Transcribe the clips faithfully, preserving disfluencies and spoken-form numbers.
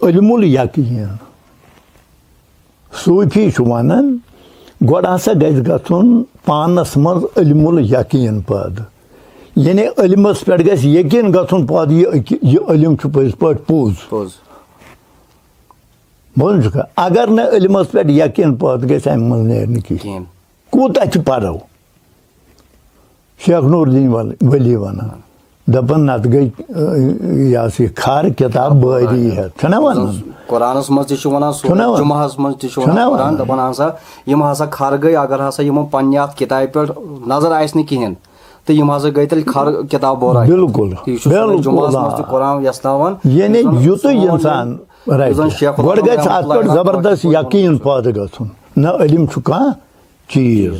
علم الیقین۔ صوفی چھُ وَنان، گۄڈٕ ہسا گژھِ گژھُن پانَس منٛز علم الیقین پٲدٕ۔ یعنی علمَس پٮ۪ٹھ گژھِ یقین گژھُن پٲدٕ، یہِ أکہِ-، یہِ علم چھُ پٔزۍ پٲٹھۍ پوٚز۔ پوٚز۔ بوزُن چھُکھا؟ اگر نہٕ علمَس پٮ۪ٹھ یقین پٲدٕ گژھِ، اَمہِ منٛز نیرِ نہٕ کِہیٖنۍ۔ کِہیٖنۍ۔ کوٗتاہ تہِ پَرو۔ شیخ نور الدین ول-، ولی وَنان، دَپان، نَتہٕ گٔے، اَ، یہِ ہسا یہِ کھر کِتاب بٲری ہٮ۪تھ۔ چھُنہ وَنان؟ قرآنَس منٛز تہِ چھُ وَنان، سورہ چھُنہ وَنان؟ جُمعہَس منٛز تہِ چھُ چھُنہ وَنان، قرآن وَنان؟ دَپان ہسا، یِم ہسا کھر گٔے، اگر ہسا یِمَن پننہِ اَتھ کِتابہِ پٮ۪ٹھ نظر آسہِ نہٕ کِہیٖنۍ، تہٕ یِم ہسا گٔے تیٚلہِ کھر کِتاب بورا۔ بِلکُل، تہٕ یہِ چھُ سورہ بِلکُل، جُمعہَس منٛز تہِ آ۔ قرآن یَسناوان۔ یعنی یُس زَن یُتُے سون اِنسان یِم، یُس زَن رَٹہِ، شیخ گۄڈٕ العالم گژھِ رحمتہ اَتھ اللہ پٮ۪ٹھ علیہ زبردست وَنان چھُ۔ یقیٖن پٲدٕ گژھُن۔ نہ علم چھُ کانٛہہ چیٖز۔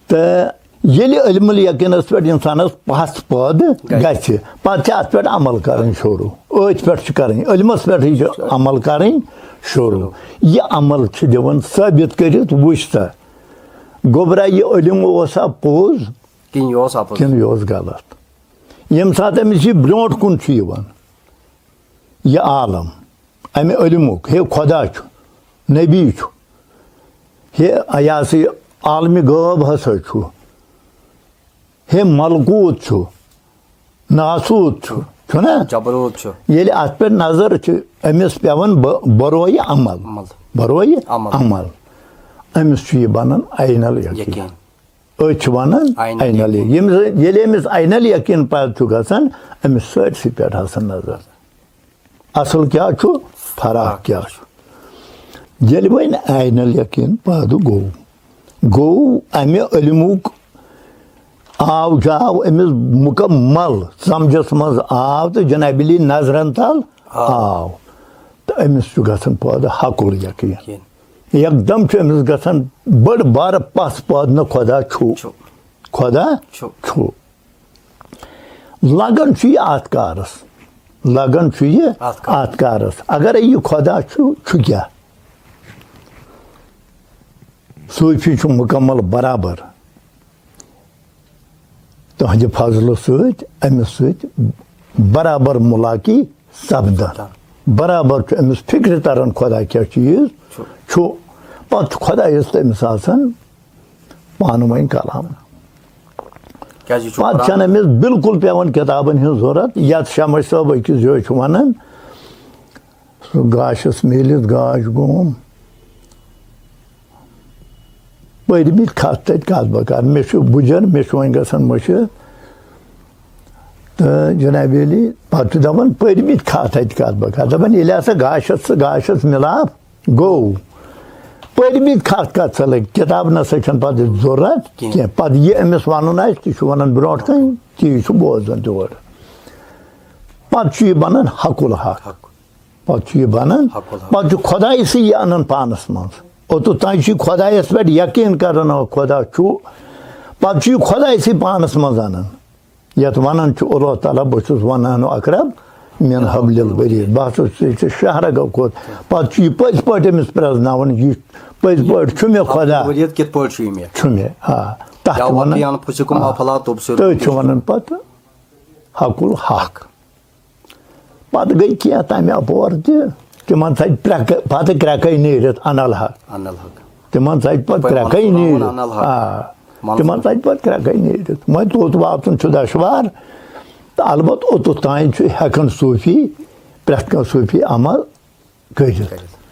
تہٕ ییٚلہِ علم الیقینَس پٮ۪ٹھ اِنسانَس پَژھ پٲدٕ گژھِ۔ گژھِ، پَتہٕ چھِ اَتھ پٮ۪ٹھ عمل کَرٕنۍ شروٗع۔ أتھۍ پٮ۪ٹھ چھِ کَرٕنۍ، علمَس پٮ۪ٹھٕے چھِ عمل کَرٕنۍ شروٗع۔ یہِ عمل چھِ دِوان ثٲبِت کٔرِتھ، وٕچھ سا، گوٚبرا، یہِ علم اوسا پوٚز کِنہٕ یہِ اوس اَپُز؟ کِنہٕ یہِ اوس غلط؟ ییٚمہِ ساتہٕ أمِس یہِ برٛونٛٹھ کُن چھُ یِوان، یہِ عالم، اَمہِ علمُک، ہے، خۄدا چھُ، نبی چھُ، ہے، یہِ ہسا یہِ عالمِ غٲب ہسا چھُ، ہے، ملکوٗت چھُ، ناسوٗت چھُ، چھُنہ؟ جبروٗت چھُ۔ ییٚلہِ اَتھ پٮ۪ٹھ نظر چھِ أمِس پٮ۪وان، بہ-، برویہِ عمل۔ عمل۔ برویہِ عمل۔ عمل۔ أمِس چھُ یہِ بنان عین الیقین۔ یقین۔ أسۍ چھِ وَنان عین عین الیقین۔ الیقین۔ ییٚمِس، ییٚلہِ أمِس عین الیقین پٲدٕ چھُ گژھان، أمِس سٲرسٕے پٮ۪ٹھ آسان نظر۔ اَصٕل کیٛاہ چھُ؟ فرق کیٛاہ چھُ؟ ییٚلہِ وۄنۍ عین الیقین پٲدٕ گوٚو، گوٚو اَمہِ علمُک آو جاو أمِس مُکمل سمجھس منٛز آو تہٕ جناب علی نظرن تل آو۔ آو۔ تہٕ أمِس چھُ گژھان پٲدٕ حق الیقین۔ یقین۔ یکدم چھُ أمِس گژھان بٔڑ بارٕ پژھ پٲدٕ، نہ خۄدا چھُ۔ چھُ۔ خۄدا چھُ۔ چھُ۔ لگان چھُ یہِ اَتھ کارَس۔ لگان چھُ یہِ اَتھ کارَس۔ اَتھ کارَس۔ اگرے یہِ خۄدا چھُ، چھُ کیٛاہ؟ صوٗفی چھُ مُکمل برابر تُہنٛدِ فضلہٕ سۭتۍ أمِس سۭتۍ برابر مُلاقی سپدان۔ برابر چھُ أمِس فِکرِ تران خۄدا کیٛاہ چیٖز چھُ۔ چھُ۔ پتہٕ چھُ خۄدایَس تہٕ أمِس آسان پانہٕ ؤنۍ کلام۔ کیٛازِ یہِ چھُ پتہٕ قرآن۔ چھَنہٕ أمِس بِلکُل پٮ۪وان کِتابَن ہٕنٛز ضوٚرَتھ، یَتھ شمس صٲب أکِس جایہِ چھُ وَنان، سُہ گاشَس میٖلِتھ گاش گوم۔ پٔرۍمٕتۍ کَتھ تَتہِ کَتھ بَکار۔ مےٚ چھُ بُجَر، مےٚ چھُ وۄنۍ گژھان مٔشِتھ۔ تہٕ جناب علی، پَتہٕ چھُ دَپان، پٔرۍمٕتۍ کَتھ تَتہِ کَتھ بَکار۔ دَپان، ییٚلہِ ہسا گاشَس، گاشَس مِلاپ گوٚو، پٔرۍمٕتۍ کَتھ کَتھ ژٕ لٔگۍ؟ کِتاب نہ سا چھَنہٕ پَتہٕ ضوٚرَتھ کینٛہہ۔ کینٛہہ۔ پَتہٕ یہِ أمِس وَنُن آسہِ، تہِ چھُ وَنان برونٛٹھ کَنہِ، تی چھُ بوزان تورٕ۔ پَتہٕ چھُ یہِ بَنان حق الحق۔ حق۔ پتہٕ چھُ یہِ بنان، حق الحق۔ پتہٕ چھُ خۄدایہِ سٕے یہِ انان پانس منٛز۔ اوٚتُتھ تام چھُ یہِ خۄدایس پٮ۪ٹھ یقین کران، آ، خۄدا چھُ۔ پتہٕ چھُ یہِ خۄدایہِ سٕے پانس منٛز انان۔ یتھ ونان چھُ اللہ تعالیٰ، بہٕ چھُس ونان اقرب من حبل الورید۔ بہٕ ہسا چھُس ژےٚ شہرگو کھۄتہٕ۔ پتہٕ چھُ یہِ پٔزۍ پٲٹھۍ أمِس پرزناوان، یہِ پٔزۍ پٲٹھۍ چھُ مےٚ خۄدا۔ ورید کِتھ پٲٹھۍ چھُ یہِ مےٚ؟ چھُ مےٚ، آ۔ تتھ یا چھِ وقتی ونان، انفسکم آ۔ افلا تبصرون۔ تٔتھۍ چھِ ونان پتہٕ حق الحق۔ پتہٕ گٔے کینٛہہ تمہِ اپور تہِ، تِمن ژَجہِ پرٛٮ۪کہٕ، پتہٕ کرٛٮ۪کَے نیٖرِتھ، اَنَل حق۔ اَنَل حق۔ تِمن ژَجہِ پتہٕ پیغمبر کرٛٮ۪کَے صٲبَن ووٚن نیٖرِتھ۔ اَنَل حق۔ آ۔ منصور۔ تِمن ژَجہِ پتہٕ کرٛٮ۪کَے نیٖرِتھ۔ وۄنۍ توٚت واتُن چھُ دۄشوار، تہٕ البتہٕ اوٚتُتھ تام چھُ ہٮ۪کان صوٗفی، پرٛٮ۪تھ کانٛہہ صوٗفی عمل کٔرِتھ۔ کٔرِتھ۔